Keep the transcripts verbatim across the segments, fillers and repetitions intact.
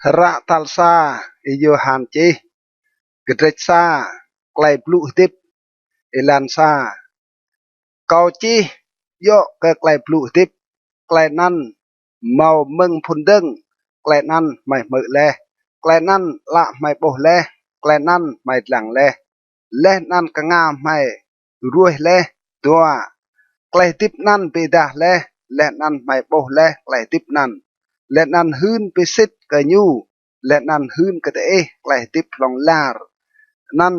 Hră tal sa Y-Yôhan čih. Kdrêč sa. Klei blŭ hdĭp. Êlan sa. Kâo čih djŏ kơ klei blŭ hdĭp, klei anăn mâo mơ̆ng mphŭn dơ̆ng, klei anăn hmei hmư̆ leh, klei anăn ală hmei ƀuh leh, klei anăn hmei dlăng leh, leh anăn knga hmei ruêh leh. Dua. Klei hdĭp anăn bi êdah leh, leh anăn hmei ƀuh leh klei hdĭp anăn, leh anăn hưn bi sĭt kơ ñu, leh anăn hưn kơ diih klei hdĭp hlŏng lar anăn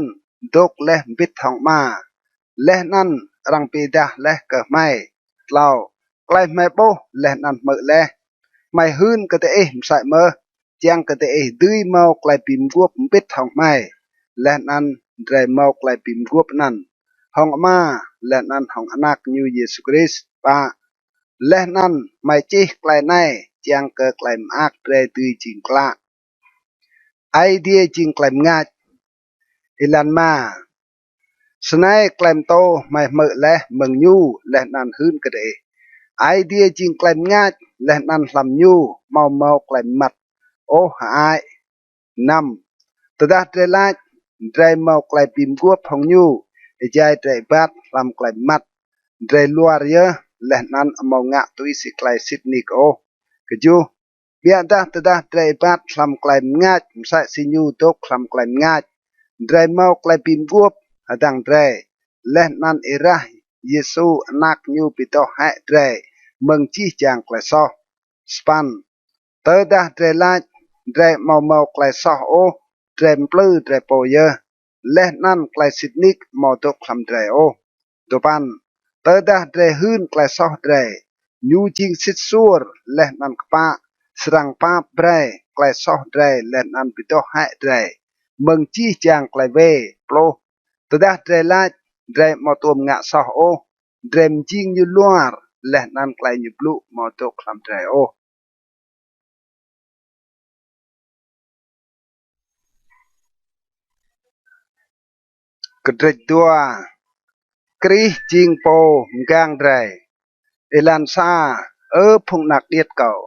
dôk leh mbĭt hŏng Ama, leh anăn arăng bi êdah leh kơ hmei. Tlâo. Klei hmei ƀuh leh anăn hmư̆ leh, hmei hưn kơ diih msĕ mơh, čiăng kơ diih dưi mâo klei bi mguôp mbĭt hŏng hmei. Leh anăn drei mâo klei bi mguôp anăn hŏng Ama, leh anăn hŏng Anak ñu Yêsu Krist. Pă. Leh anăn hmei čih klei anei čiăng kơ klei mơak drei dưi jing klă. Aê Diê jing klei mngač. Êlan êma. Snei klei mtô hmei hmư̆ leh mơ̆ng ñu leh anăn hưn kơ diih, Aê Diê jing klei mngač, leh anăn hlăm ñu amâo mâo klei mmăt ôh hơăi. Năm. Tơdah drei lač drei mâo klei bi mguôp hŏng ñu, êjai drei êbat hlăm klei mmăt, drei luar yơh, leh anăn amâo ngă tui si klei sĭt nik ôh. Kjuh. Ƀiădah tơdah drei êbat hlăm klei mngač msĕ si ñu dôk hlăm klei mngač, drei mâo klei bi mguôp hdơ̆ng drei, leh anăn êrah Yêsu Anak ñu bi doh hĕ drei mơ̆ng jih jang klei soh. Sa păn. Tơdah drei lač drei amâo mâo klei soh ôh, drei mplư drei pô yơh, leh anăn klei sĭt nik amâo dôk hlăm drei ôh. Dua păn. Tơdah drei hưn klei soh drei, ñu jing sĭt suôr leh anăn kpă, srăng pap brei klei soh drei leh anăn bi doh hĕ drei mơ̆ng jih jang klei wê. Pluh. Tơdah drei lač drei amâo tuôm ngă soh ôh, drei mjing ñu luar, leh anăn klei ñu blŭ amâo dôk hlăm drei ôh. Kdrêč dua. Krist jing pô mgang drei. Êlan sa. Ơ phung anak điêt kâo,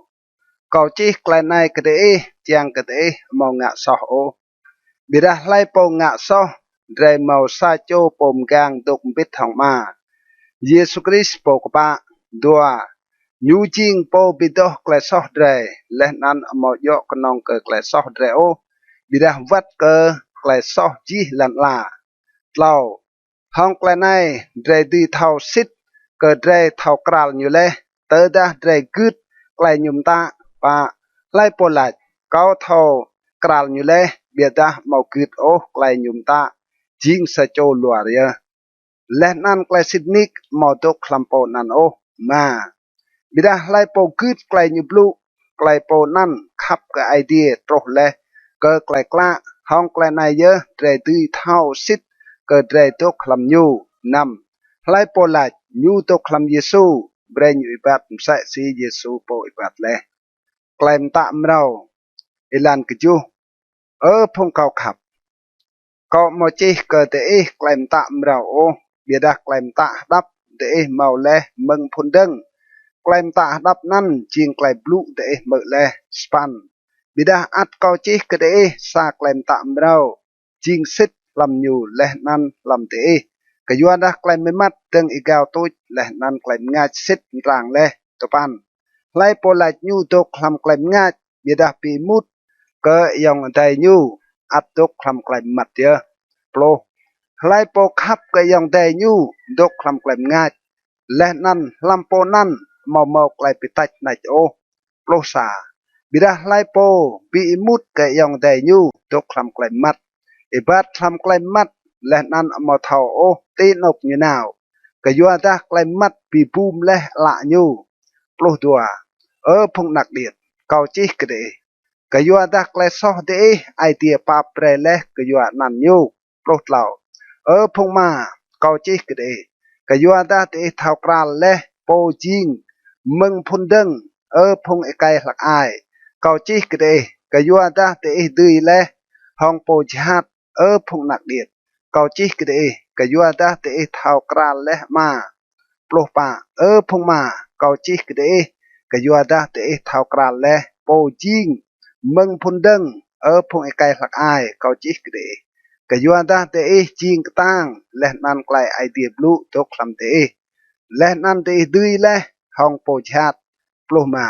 kâo čih klei anei kơ diih čiăng kơ diih amâo ngă soh ôh. Ƀiădah hlei pô ngă soh, drei mâo sa čô pô mgang dôk mbĭt hŏng Ama, Yêsu Krist pô kpă. Dua. Ñu jing pô bi doh klei soh drei, leh anăn amâo djŏ knŏng kơ klei soh drei ôh, ƀiădah wăt kơ klei soh jih lăn ala. Tlâo. Hŏng klei anei drei dưi thâo sĭt kơ drei thâo kral ñu leh, tơdah drei gưt klei ñu mtă. Pă. Hlei pô lač, kâo thâo kral ñu leh, ƀiădah amâo gưt ôh klei ñu mtă, jing sa čô luar yơh, leh anăn klei sĭt nik amâo dôk hlăm pô anăn ôh. Êma. Ƀiădah hlei pô gưt klei ñu blŭ, klei pô anăn khăp kơ Aê Diê truh leh kơ klei klă. Hŏng klei anei yơh drei dưi thâo sĭt kơ drei dôk hlăm ñu. Năm. Hlei pô lač ñu dôk hlăm Yêsu, brei ñu êbat msĕ si Yêsu pô êbat leh. Klei mtă mrâo. Êlan kjuh. Ơ phung kâo khăp, kâo amâo čih kơ diih klei mtă mrâo ôh, ƀiădah klei mtă hđăp diih mâo leh mơ̆ng mphŭn dơ̆ng. Klei mtă hđăp anăn jing klei blŭ diih hmư̆ leh. Sa păn. Ƀiădah ăt kâo čih kơ diih sa klei mtă mrâo jing sĭt hlăm ñu leh anăn hlăm diih, kyuadah klei mmăt dơ̆ng êgao tuč, leh anăn klei mngač sĭt mtrang leh. Dua păn. Hlei pô lač ñu dôk hlăm klei mngač, ƀiădah bi êmut kơ ayŏng adei ñu, ăt dôk hlăm klei mmăt yơh. Pluh. Hlei pô khăp kơ ayŏng adei ñu dôk hlăm klei mngač, leh anăn hlăm pô anăn amâo mâo klei bi tač nač ôh. Pluh sa. Ƀiădah hlei pô bi êmut kơ ayŏng adei ñu dôk hlăm klei mmăt, êbat hlăm klei mmăt, leh anăn amâo thâo ôh ti anôk ñu nao, kyuadah klei mmăt bi bum leh ală ñu. Pluh dua. Ơ phung anak điêt, kâo čih kơ diih, kyuadah klei soh diih Aê Diê pap brei leh kyua anăn ñu. Pluh tlâo. Ơ phung ama, kâo čih kơ diih, kyuadah diih thâo kral leh pô jing mơ̆ng mphŭn dơ̆ng. Ơ phung êkei hlăk ai, kâo čih kơ diih, kyuadah diih dưi leh hŏng pô jhat. Ơ phung anak điêt, kâo čih kơ diih, kyuadah diih thâo kral leh Ama. Pluh pă. Ơ phung ama, kâo čih kơ diih, kyuadah diih thâo kral leh pô jing mơ̆ng phŭn dơ̆ng, Ơ phung êkei hlăk ai, kâo čih kơ diih. Kyuadah diih jing ktang, leh anăn klei Aê Diê blŭ dôk hlăm diih. Leh anăn diih dưi leh hŏng pô jhat. Pluh êma.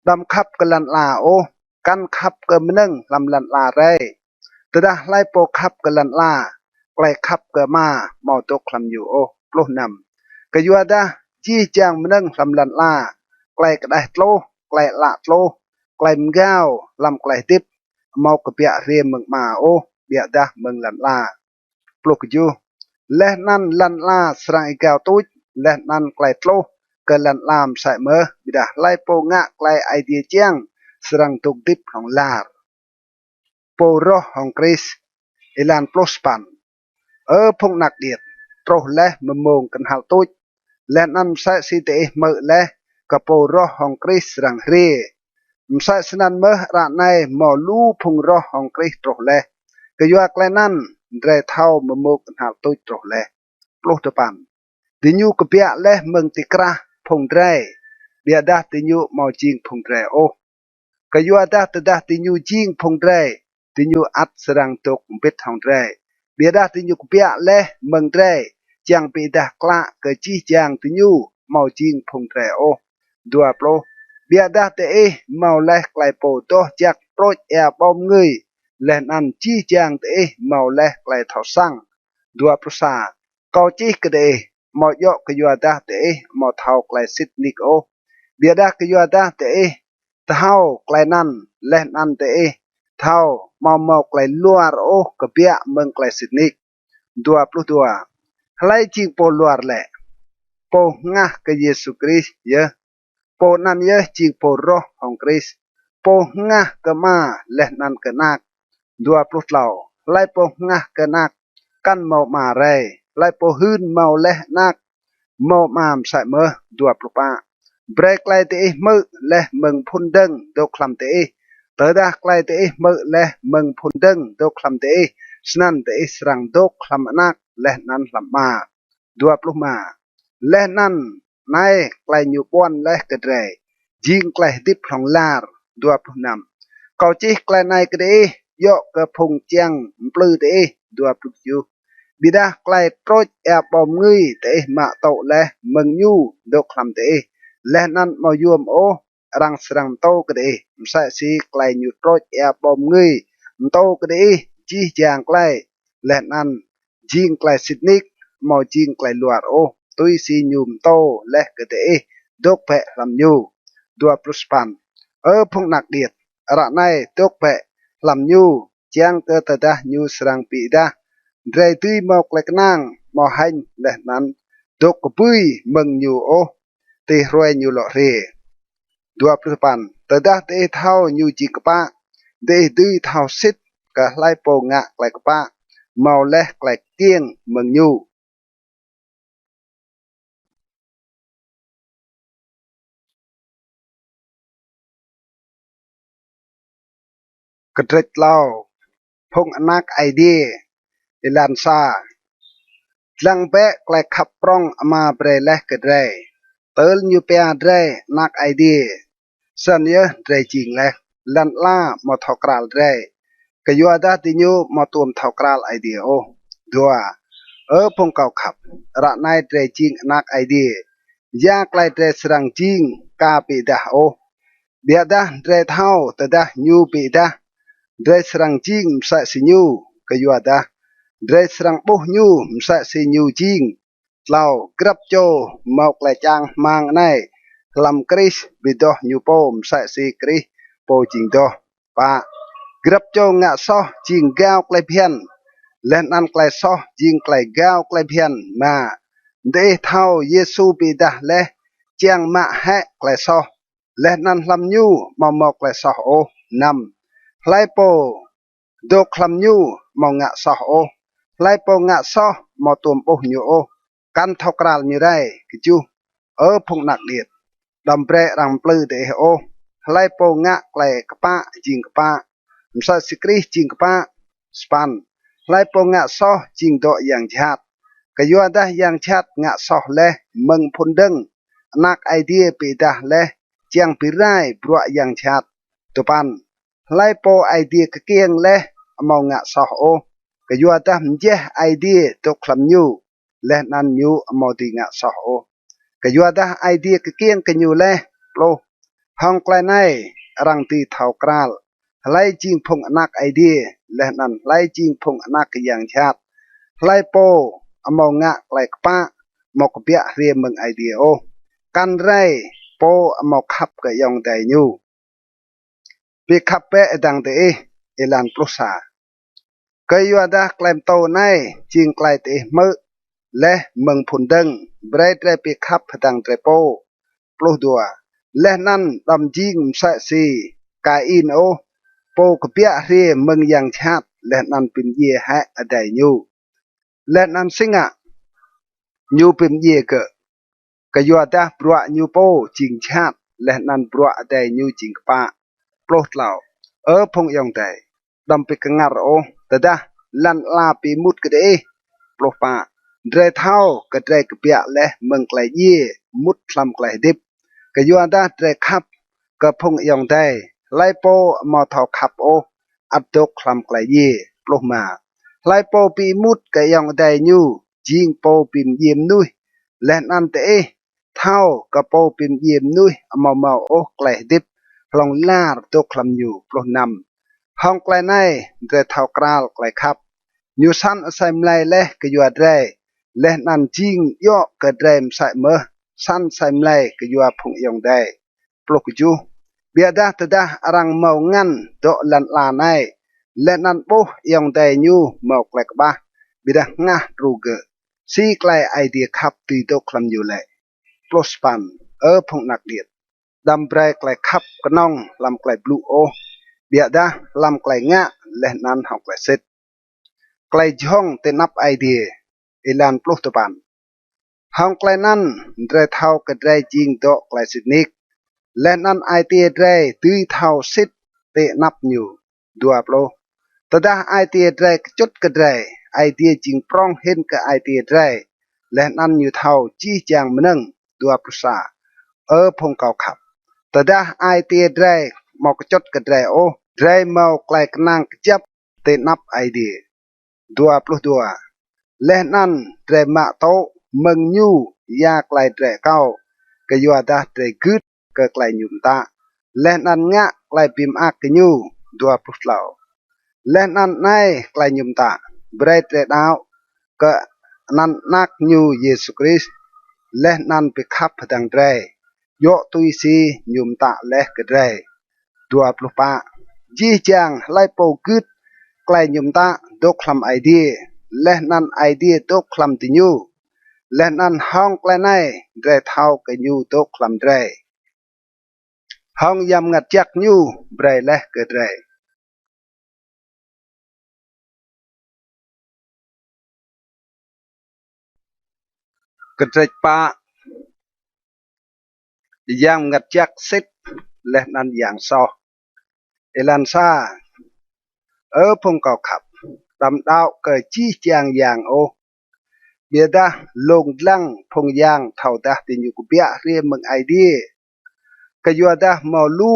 Đăm khăp kơ lăn ala ôh, kăn khăp kơ mnơ̆ng hlăm lăn ala rei. Tơdah hlei pô khăp kơ lăn ala, klei khăp kơ Ama amâo dôk hlăm ñu ôh. Pluh năm. Kyuadah jih jang mnơ̆ng hlăm lăn ala, klei kđeh tluh, klei ală tluh, klei mgao hlăm klei hdĭp, amâo kbiă hriê mơ̆ng Ama ôh, ƀiădah mơ̆ng lăn ala. Pluh kjuh. Leh anăn lăn ala srăng êgao tuč, leh anăn klei tluh kơ lăn ala msĕ mơh, ƀiădah hlei pô ngă klei Aê Diê čiăng srăng dôk hdĭp hlŏng lar. Pô roh hŏng Krist. Êlan pluh sa păn. Ơ phung anak điêt, truh leh mmông knhal tuč, leh anăn msĕ si diih hmư̆ leh kơ pô roh hŏng Krist srăng hriê, msĕ snăn mơh ară anei mâo lu phung roh hŏng Krist truh leh. Kyua klei anăn drei thâo mmông knhal tuč truh leh. Pluh dua păn. Diñu kbiă leh mơ̆ng ti krah phung drei, ƀiădah diñu amâo jing phung drei ôh. Kyuadah tơdah diñu jing phung drei, diñu ăt srăng dôk mbĭt hŏng drei. Ƀiădah diñu kbiă leh mơ̆ng drei, čiăng bi êdah klă kơ jih jang diñu amâo jing phung drei ôh. Dua pluh. Ƀiădah diih mâo leh klei pô doh jăk trôč êa ƀâo mngưi, leh anăn jih jang diih mâo leh klei thâo săng. Dua pluh sa. Kâo čih kơ diih, amâo djŏ kyuadah diih amâo thâo klei sĭt nik ôh, ƀiădah kyuadah diih thâo klei anăn, leh anăn diih thâo amâo mâo klei luar ôh kbiă mơ̆ng klei sĭt nik. Dua pluh dua. Hlei jing pô luar lĕ? Pô hngah kơ Yêsu Krist yơh. Pô anăn yơh jing pô roh hŏng Krist, pô hngah kơ Ama leh anăn kơ Anak. Dua pluh tlâo. Hlei pô hngah kơ Anak kăn mâo Ama rei, hlei pô hưn mâo leh Anak mâo Ama msĕ mơh. Dua pluh pă. Brei klei diih hmư̆ leh mơ̆ng phŭn dơ̆ng dôk hlăm diih. Tơdah klei diih hmư̆ leh mơ̆ng phŭn dơ̆ng dôk hlăm diih, snăn diih srăng dôk hlăm Anak leh anăn hlăm Ama. Dua pluh êma. Leh anăn anei klei ñu ƀuăn leh kơ drei, jing klei hdĭp hlŏng lar. Dua pluh năm. Kâo čih klei anei kơ diih, djŏ kơ phung čiăng mplư diih. Dua pluh kjuh. Ƀiădah klei trôč êa ƀâo mngưi diih mă tŭ leh mơ̆ng ñu dôk hlăm diih, leh anăn amâo yuôm ôh, arăng srăng mtô kơ diih, msĕ si klei ñu trôč êa ƀâo mngưi mtô kơ diih jih jang klei, leh anăn jing klei sĭt nik, amâo jing klei luar ôh, tui si ñu mtô leh kơ diih dôk bĕ hlăm ñu. Dua pluh sa păn. Ơ phung anak điêt, ară anei dôk bĕ hlăm ñu, čiăng kơ tơdah ñu srăng bi êdah, drei dưi mâo klei knang, amâo hêñ leh anăn dôk kbưi mơ̆ng ñu ôh ti hruê ñu lŏ hriê. Dua pluh sa păn. Tơdah diih thâo ñu jing kpă, diih dưi thâo sĭt kơ hlei pô ngă klei kpă, mâo leh klei kkiêng mơ̆ng ñu. Kdrêč tlâo. Phung anak Aê Diê. Êlan sa. Dlăng bĕ klei khăp prŏng Ama brei leh kơ drei, tơl ñu pia drei anak Aê Diê. Snăn yơh drei jing leh, lăn ala amâo thâo kral drei, kyuadah diñu amâo tuôm thâo kral Aê Diê ôh. Dua. Ơ phung kâo khăp, ară anei drei jing anak Aê Diê, ya klei drei srăng jing ka bi êdah ôh. Ƀiădah drei thâo tơdah ñu bi êdah, drei srăng jing msĕ si ñu, kyuadah drei srăng ƀuh ñu msĕ si ñu jing. Tlâo. Grăp čô mâo klei čang hmăng anei hlăm Krist, bi doh ñu pô msĕ si Krist pô jing doh. Pă. Grăp čô ngă soh jing gao klei bhiăn, leh anăn klei soh jing klei gao klei bhiăn. Êma. Diih thâo Yêsu bi êdah leh čiăng mă hĕ klei soh, leh anăn hlăm ñu amâo mâo klei soh ôh. Năm. Hlei pô dôk hlăm ñu amâo ngă soh ôh, hlei pô ngă soh amâo tuôm ƀuh ñu ôh, kăn thâo kral ñu rei. Kjuh. Ơ phung anak điêt, đăm brei arăng mplư diih ôh. Hlei pô ngă klei kpă jing kpă, msĕ si Krist jing kpă. Sa păn. Hlei pô ngă soh jing dŏ yang jhat, kyuadah yang jhat ngă soh leh mơ̆ng phŭn dơ̆ng. Anak Aê Diê bi êdah leh čiăng bi rai bruă yang jhat. Dua păn. Hlei pô Aê Diê kkiêng leh amâo ngă soh ôh, kyuadah mjeh Aê Diê dôk hlăm ñu, leh anăn ñu amâo dưi ngă soh ôh. Kyuadah Aê Diê kkiêng kơ ñu leh. Pluh. Hŏng klei anei arăng dưi thâo kral hlei jing phung anak Aê Diê, leh anăn hlei jing phung anak yang jhat. Hlei pô amâo ngă klei kpă, amâo kbiă hriê mơ̆ng Aê Diê ôh, kăn rei pô amâo khăp kơ ayŏng adei ñu. Bi khăp bĕ hdơ̆ng diih. Êlan pluh sa. Kyuadah klei mtô anei jing klei diih hmư̆ leh mơ̆ng phŭn dơ̆ng, brei drei bi khăp hdơ̆ng drei pô. Pluh dua. Leh anăn đăm jing msĕ si Kain ôh, pô kbiă hriê mơ̆ng yang jhat leh anăn bi mdjiê hĕ adei ñu. Leh anăn si ngă ñu bi mdjiê gơ̆? Kyuadah bruă ñu pô jing jhat, leh anăn bruă adei ñu jing kpă. Pluh tlâo. Ơ phung ayŏng adei, đăm bi kngăr ôh tơdah lăn ala bi êmut kơ diih. Pluh pă. Drei thâo kơ drei kbiă leh mơ̆ng klei djiê mŭt hlăm klei hdĭp, kyuadah drei khăp kơ phung ayŏng adei. Hlei pô amâo thâo khăp ôh, ăt dôk hlăm klei djiê. Pluh êma. Hlei pô bi êmut kơ ayŏng adei ñu jing pô bi mdjiê mnuih, leh anăn diih thâo kơ pô bi mdjiê mnuih amâo mâo ôh klei hdĭp hlŏng lar dôk hlăm ñu. Pluh năm. Hŏng klei anei drei thâo kral klei khăp. Ñu săn asei mlei leh kyua drei, leh anăn jing djŏ kơ drei msĕ mơh săn asei mlei kyua phung ayŏng adei. Pluh kjuh. Ƀiădah tơdah arăng mâo ngăn dŏ lăn ala anei, leh anăn ƀuh ayŏng adei ñu mâo klei kƀah, ƀiădah hngah đru gơ̆, si klei Aê Diê khăp dưi dôk hlăm ñu lĕ? Pluh sa păn. Ơ phung anak điêt, đăm brei klei khăp knŏng hlăm klei blŭ ôh, ƀiădah hlăm klei ngă leh anăn hŏng klei sĭt. Klei jhŏng ti anăp Aê Diê. Êlan pluh dua păn. Hŏng klei anăn drei thâo kơ drei jing dŏ klei sĭt nik, leh anăn ai tiê drei dưi thâo sĭt ti anăp ñu. Dua pluh. Tơdah ai tiê drei kčŭt kơ drei, Aê Diê jing prŏng hĭn kơ ai tiê drei, leh anăn ñu thâo jih jang mnơ̆ng. Dua pluh sa. Ơ phung kâo khăp, tơdah ai tiê drei amâo kčŭt kơ drei ôh, drei mâo klei knang kjăp ti anăp Aê Diê. Dua pluh dua. Leh anăn drei mă tŭ mơ̆ng ñu ya klei drei akâo, kyuadah drei gưt kơ klei ñu mtă, leh anăn ngă klei bi mơak kơ ñu. Dua pluh tlâo. Leh anăn anei klei ñu mtă: brei drei đăo kơ anăn Anak ñu Yêsu Krist, leh anăn bi khăp hdơ̆ng drei, djŏ tui si ñu mtă leh kơ drei. Dua pluh pă. Jih jang hlei pô gưt klei ñu mtă dôk hlăm Aê Diê, leh anăn Aê Diê dôk hlăm diñu. Leh anăn hŏng klei anei drei thâo kơ ñu dôk hlăm drei, hŏng Yang Mngăt Jăk ñu brei leh kơ drei. Kdrêč pă. Yang Mngăt Jăk sĭt leh anăn yang soh. Êlan sa. Ơ phung kâo khăp, đăm đăo kơ jih jang yang ôh, ƀiădah lông dlăng phung yang thâodah diñu kbiă hriê mơ̆ng Aê Diê. Kyuadah mâo lu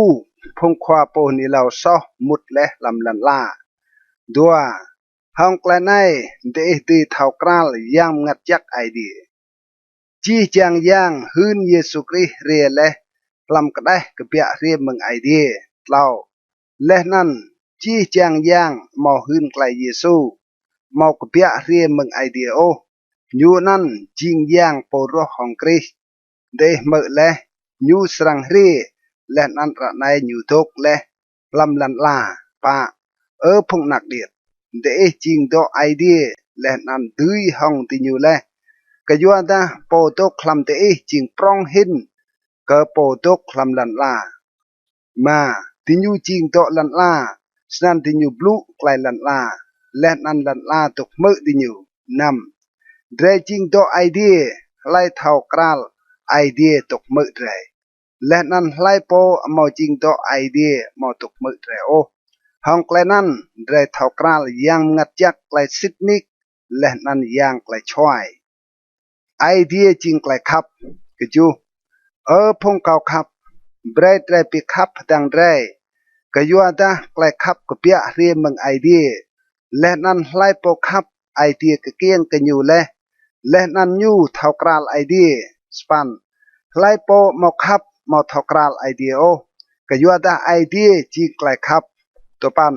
phung khua pô hưn êlâo soh mŭt leh hlăm lăn ala. Dua. Hŏng klei anei diih dưi thâo kral Yang Mngăt Jăk Aê Diê. Jih jang yang hưn Yêsu Krist hriê leh hlăm kđeh kbiă hriê mơ̆ng Aê Diê. Tlâo. Leh anăn jih jang yang amâo hưn klei Yêsu amâo kbiă hriê mơ̆ng Aê Diê ôh, ñu anăn jing yang pô roh hŏng Krist. Diih hmư̆ leh, ñu srăng hriê, leh anăn ară anei ñu dôk leh hlăm lăn ala. Pă. Ơ phung anak điêt, diih jing dŏ Aê Diê, leh anăn dưi hŏng diñu leh. Kyuadah pô dôk hlăm diih jing prŏng hĭn kơ pô dôk hlăm lăn ala. Êma. Diñu jing dŏ lăn ala, snăn diñu blŭ klei lăn ala, leh anăn lăn ala dôk hmư̆ diñu. Năm. Drei jing dŏ Aê Diê, hlei thâo kral Aê Diê dôk hmư̆ drei. Leh anăn hlei pô amâo jing dŏ Aê Diê amâo dôk hmư̆ drei ôh. Hŏng klei anăn drei thâo kral Yang Mngăt Jăk klei sĭt nik leh anăn yang klei čhuai. Aê Diê jing klei khăp. Kjuh. Ơ phung kâo khăp, brei drei bi khăp hdơ̆ng drei. kyuadah klei khăp kbiă hriê mơ̆ng Aê Diê, leh anăn hlei pô khăp Aê Diê kkiêng kơ ñu leh, leh anăn ñu thâo kral Aê Diê. Sa păn. Hlei pô amâo khăp amâo thâo kral Aê Diê ôh, kyuadah Aê Diê jing klei khăp. Dua păn.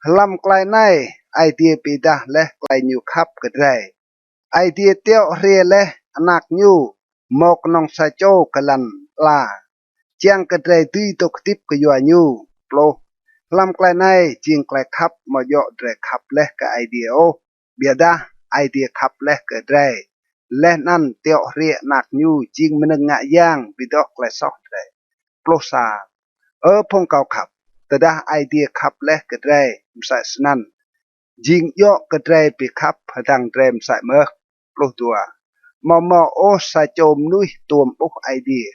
Hlăm klei anei Aê Diê bi êdah leh klei ñu khăp kơ drei. Aê Diê tiŏ hriê leh Anak ñu mâo knŏng sa čô kơ lăn ala, čiăng kơ drei dưi dôk hdĭp kyua ñu. Pluh. Hlăm klei anei jing klei khăp amâo djŏ drei khăp leh kơ Aê Diê ôh, ƀiădah Aê Diê khăp leh kơ drei, leh anăn tiŏ hriê Anak ñu jing mnơ̆ng ngă yang bi doh klei soh drei. Pluh sa. Ơ phung kâo khăp, tơdah Aê Diê khăp leh kơ drei msĕ snăn, jing djŏ kơ drei bi khăp hdơ̆ng drei msĕ mơh. Pluh dua. Amâo mâo ôh sa čô mnuih tuôm ƀuh Aê Diê.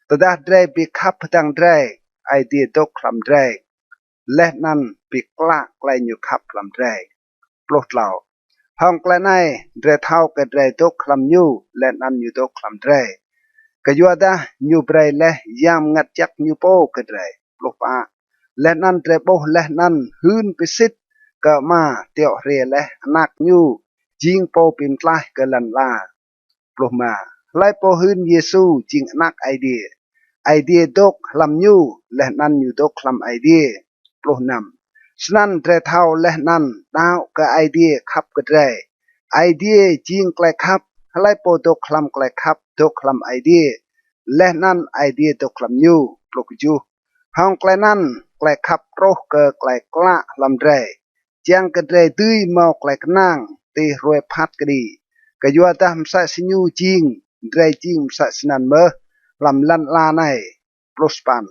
Tơdah drei bi khăp hdơ̆ng drei, Aê Diê dôk hlăm drei, leh anăn bi klă klei ñu khăp hlăm drei. Pluh tlâo. Hŏng klei anei drei thâo kơ drei dôk hlăm ñu, leh anăn ñu dôk hlăm drei, kyuadah ñu brei leh Yang Mngăt Jăk ñu pô kơ drei. Pluh pă. Leh anăn drei ƀuh leh anăn hưn bi sĭt kơ Ama tiŏ hriê leh Anak ñu jing pô bi mtlaih kơ lăn ala. Pluh êma. Hlei pô hưn Yêsu jing Anak Aê Diê, Aê Diê dôk hlăm ñu, leh anăn ñu dôk hlăm Aê Diê. Pluh năm. Snăn drei thâo leh anăn đăo kơ Aê Diê khăp kơ drei. Aê Diê jing klei khăp, hlei pô dôk hlăm klei khăp dôk hlăm Aê Diê, leh anăn Aê Diê dôk hlăm ñu. Pluh kjuh. Hŏng klei anăn klei khăp truh kơ klei klă hlăm drei, čiăng kơ drei dưi mâo klei knang ti hruê phat kđi. Kyuadah msĕ si ñu jing, drei jing msĕ snăn mơh hlăm lăn ala anei. Pluh sa păn.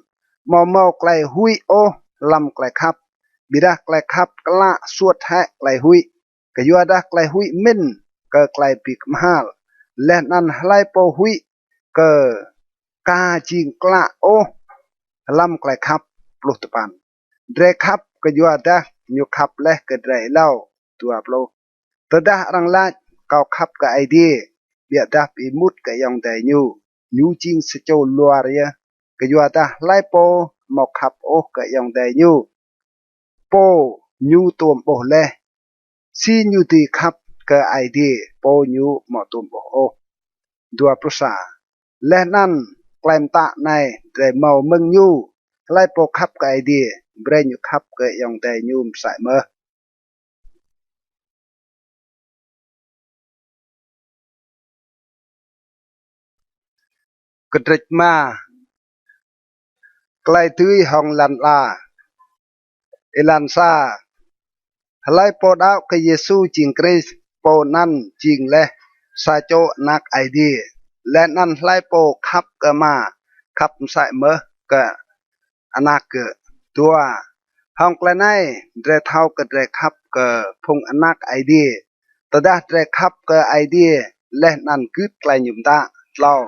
Amâo mâo klei huĭ ôh hlăm klei khăp, ƀiădah klei khăp klă suôt hĕ klei huĭ, kyuadah klei huĭ mĭn kơ klei bi kmhal, leh anăn hlei pô huĭ kơ ka jing klă ôh hlăm klei khăp. Pluh dua păn. Drei khăp kyuadah ñu khăp leh kơ drei êlâo. Dua pluh. Tơdah arăng lač, kâo khăp kơ Aê Diê, ƀiădah bi êmut kơ ayŏng adei ñu, ñu jing sa čô luar yơh. Kyuadah hlei pô amâo khăp ôh kơ ayŏng adei ñu, pô ñu tuôm ƀuh leh, si ñu dưi khăp kơ Aê Diê, pô ñu amâo tuôm ƀuh ôh. Dua pluh sa. Leh anăn klei mtă anei drei mâo mơ̆ng ñu, hlei pô khăp kơ Aê Diê, brei ñu khăp kơ ayŏng adei ñu msĕ mơh. Kdrêč êma. Klei dưi hŏng lăn ala. Êlan sa. Hlei pô đăo kơ Yêsu jing Krist, pô anăn jing leh sa čô anak Aê Diê. Leh anăn hlei pô khăp kơ Ama, khăp msĕ mơh kơ anak gơ̆. Dua. Hŏng klei anei, drei thâo kơ drei khăp kơ phung anak Aê Diê, tơdah drei khăp kơ Aê Diê leh anăn gưt klei ñu mtă. Tlâo.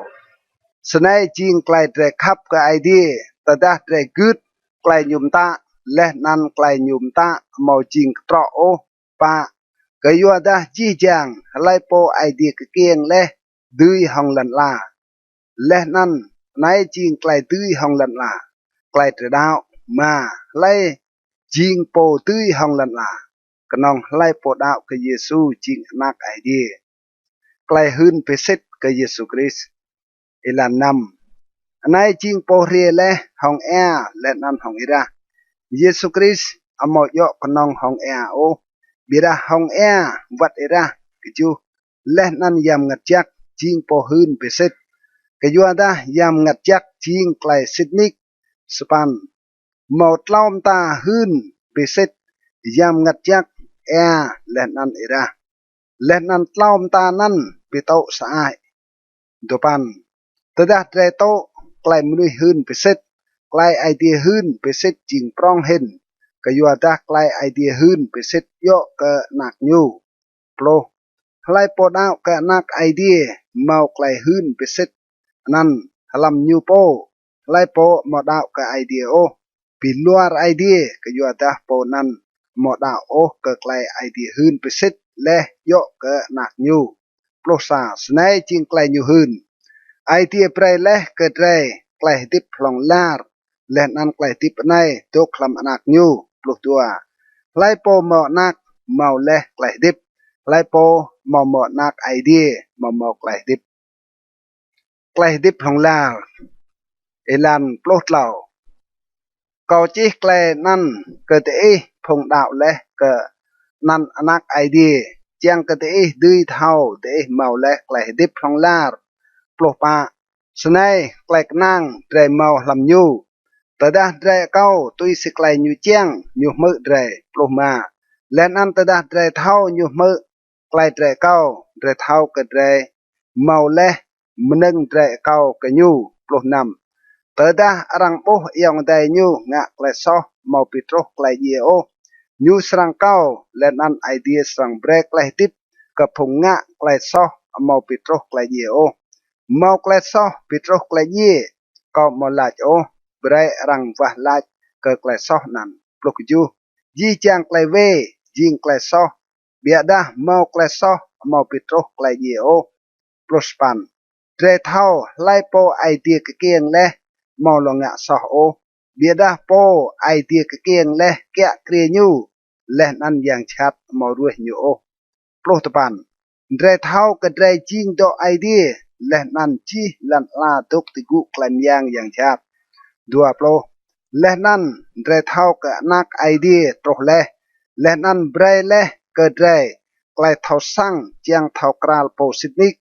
Snei jing klei drei khăp kơ Aê Diê, tơdah drei gưt klei ñu mtă, leh anăn klei ñu mtă amâo jing ktrŏ ôh. Pă. Kyuadah jih jang hlei pô Aê Diê kkiêng leh dưi hŏng lăn ala. Leh anăn anei jing klei dưi hŏng lăn ala, klei drei đăo. Êma. Hlei jing pô dưi hŏng lăn ala? Knŏng hlei pô đăo kơ Yêsu jing Anak Aê Diê. Klei hưn bi sĭt kơ Yêsu Krist. Êlan năm. Anei jing pô hriê leh hŏng êa leh anăn hŏng êrah. Yêsu Krist amâo djŏ knŏng hŏng êa ôh, ƀiădah hŏng êa wăt êrah. Kjuh. Leh anăn Yang Mngăt Jăk jing pô hưn bi sĭt, kyuadah Yang Mngăt Jăk jing klei sĭt nik. Sa păn. Mâo tlâo mta hưn bi sĭt, Yang Mngăt Jăk, êa, leh anăn êrah. Leh anăn tlâo mta anăn bi tŭ sơăi. Dua păn. Tơdah drei tŭ klei mnuih hưn bi sĭt, klei Aê Diê hưn bi sĭt jing prŏng hĭn, kyuadah klei Aê Diê hưn bi sĭt djŏ kơ Anak ñu. Pluh. Hlei pô đăo kơ Anak Aê Diê mâo klei hưn bi sĭt anăn hlăm ñu pô. Hlei pô amâo đăo kơ Aê Diê ôh, bi luar Aê Diê, kyuadah pô anăn amâo đăo ôh kơ klei Aê Diê hưn bi sĭt leh djŏ kơ Anak ñu. Pluh sa. Snei jing klei ñu hưn: Aê Diê brei leh kơ drei klei hdĭp hlŏng lar, leh anăn klei hdĭp anei dôk hlăm anak ñu. Pluh dua. Hlei pô mâo anak mâo leh klei hdĭp. Hlei pô amâo mâo anak Aê Diê amâo mâo klei hdĭp, klei hdĭp hlŏng lar. Êlan pluh tlâo. Kâo čih klei anăn kơ diih phung đăo leh kơ anăn Anak Aê Diê, čiăng kơ diih dưi thâo diih mâo leh klei hdĭp hlŏng lar. Pluh pă. Snei klei knang drei mâo hlăm ñu: tơdah drei akâo tui si klei ñu čiăng, ñu hmư̆ drei. Pluh êma. Leh anăn tơdah drei thâo ñu hmư̆ klei drei akâo, drei thâo kơ drei mâo leh mnơ̆ng drei akâo kơ ñu. Pluh năm. Tơdah arăng ƀuh ayŏng adei ñu ngă klei soh amâo bi truh klei djiê ôh, ñu srăng akâo, leh anăn Aê Diê srăng brei klei hdĭp kơ phung ngă klei soh amâo bi truh klei djiê ôh. Mâo klei soh bi truh klei djiê, kâo amâo lač ôh, brei arăng wah lač kơ klei soh anăn. Pluh kjuh. Jih jang klei wê jing klei soh, ƀiădah mâo klei soh amâo bi truh klei djiê ôh. Pluh sa păn. Drei thâo hlei pô Aê Diê kkiêng leh amâo lŏ ngă soh ôh, ƀiădah pô Aê Diê kkiêng leh kiă kriê ñu, leh anăn yang jhat amâo ruêh ñu ôh. Pluh dua păn. Drei thâo kơ drei jing dŏ Aê Diê, leh anăn jih lăn ala dôk ti gŭ klei myang yang jhat. Dua pluh. Leh anăn drei thâo kơ Anak Aê Diê truh leh, leh anăn brei leh kơ drei klei thâo săng čiăng thâo kral Pô Sĭt Nik,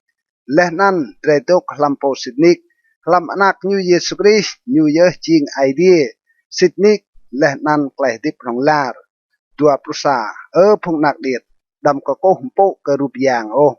leh anăn drei dôk hlăm Pô Sĭt Nik, hlăm Anak ñu Yêsu Krist. Ñu yơh jing Aê Diê, Sĭt Nik, leh anăn klei hdĭp hlŏng lar. Dua pluh sa. Ơ phung anak điêt, đăm kkuh mpŭ kơ rup yang ôh.